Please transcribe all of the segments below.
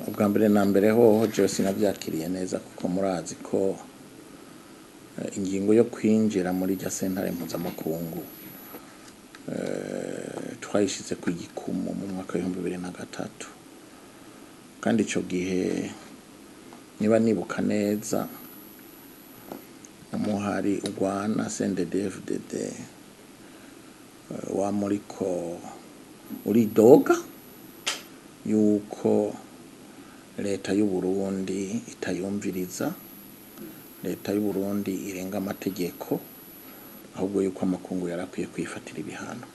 Ubwa mbere na mbere hoho jewe sinavyakiriye neza kuko murazi ko ingingo yo kwinjira muri rya sentare mpuzamakungu twayishize ku gikumu mu mwaka w'2003, kandi ico gihe niba nibuka neza umuhari ugwana CNDD-FDD wama uriko uridoga yuko leta y'Uburundi itayumviriza, leta y'Uburundi irenga amategeko, ahubwo yuko amakungu yarakwiye kwifatira ibihano.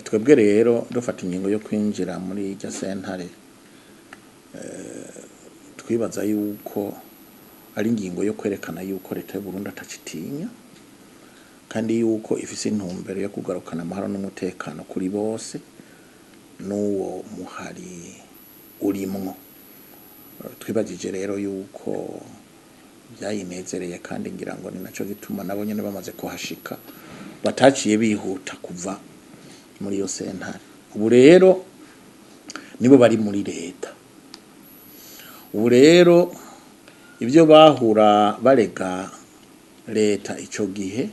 Twebwe rero dufata ingingo yo kwinjira muri irya sentare, twibaza yuko ari ingingo yo kwerekana yuko leta y'Uburundi atacitinya, kandi yuko ifise intumbero yo kugarukana amahoro n'umutekano kuri bose n'uwo muhari urimwo. Twibajije rero yuko vyayinezereye, kandi ngira ngo ni naco gituma nabo nyene bamaze kuhashika bataciye bihuta kuva muri iyo sentare. Ubu rero nibo bari muri leta. Ubu rero ivyo bahura barega leta ico gihe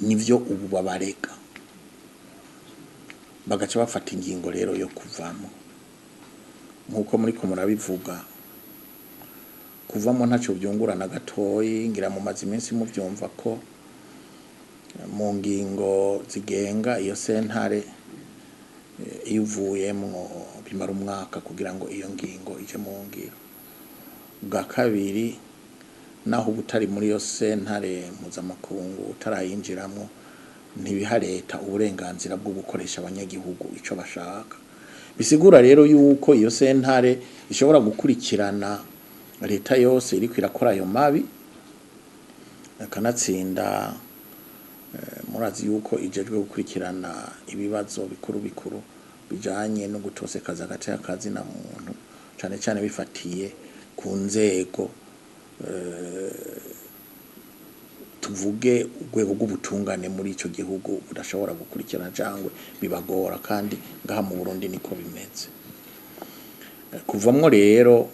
nivyo ubu babarega, bagaca bafata ingingo rero yo kuvamwo. Nkuko muriko murabivuga, kuvamwo ntaco vyungura na gatoyi. Ngira mumaze iminsi muvyumva ko mu ngingo zigenga iyo sentare, iyo uvuyemwo bimara umwaka kugira ngo iyo ngingo ije mu ngiro. Ubwa kabiri, naho uba utari muri iyo sentare mpuzamakungu, utarayinjiramwo, ntibiha leta uburenganzira bwo gukoresha abanyagihugu ico bashaka. Bisigura rero yuko iyo sentare ishobora gukurikirana leta yose iriko irakora ayo mabi, akanatsinda. Murazi yuko ijejwe gukurikirana ibibazo bikuru bikuru bijanye no gutosekaza agateka ka zina muntu, cane cane bifatiye ku nzego, tuvuge urwego rw'ubutungane muri ico gihugu budashobora gukurikirana cangwe bibagora, kandi ngaha mu Burundi niko bimeze. Kuvamwo rero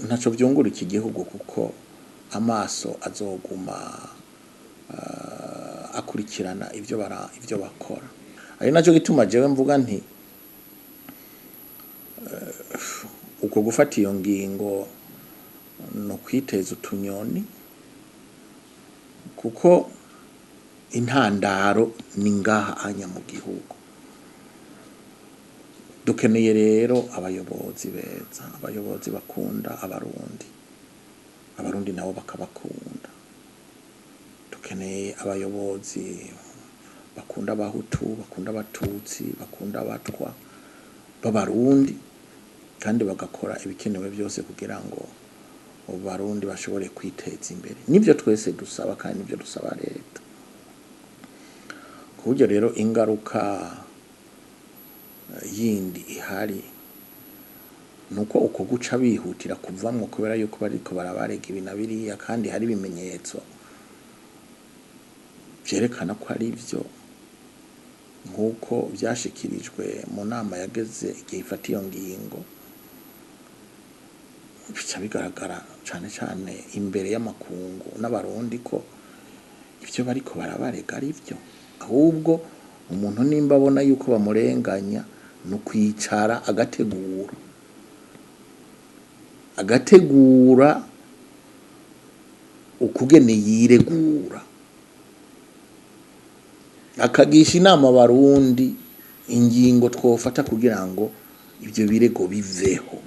ntaco vyungura iki gihugu, kuko amaso azoguma akurikirana ivyo bakora. Ari naco gituma jewe mvuga nti uko gufata iyo ngingo no kwiteza utunyoni, kuko intandaro ni ngaha anya mu gihugu. Dukeneye rero abayobozi beza, abayobozi bakunda Abarundi, Abarundi nabo bakabakunda. Dukeneye abayobozi bakunda Abahutu, bakunda Abatutsi, bakunda Abatwa b'Abarundi, kandi bagakora ibikenewe vyose kugira ngo Abarundi bashobore kwiteza imbere. Nivyo twese dusaba, kandi nivyo dusaba leta. Ku buryo rero ingaruka yindi ihari nuko uko guca bihutira kuvamwo kubera yuko bariko barabarega ibi na biriya, kandi hari ibimenyetso vyerekana ko ari vyo, nk'uko vyashikirijwe mu nama yageze igihe ifata iyo ngingo, bica bigaragara cane cane imbere y'amakungu n'Abarundi ko ivyo bariko barabarega ari vyo. Ahubwo umuntu nimba abona yuko bamurenganya, ni ukwicara agategura, agategura ukugene yiregura, akagisha inama Abarundi ingingo twofata kugira ngo ivyo birego biveho.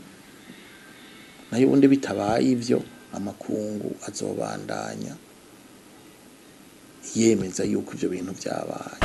Nayo ubundi bitabaye ivyo, amakungu azobandanya yemeza yuko ivyo bintu vyabaye.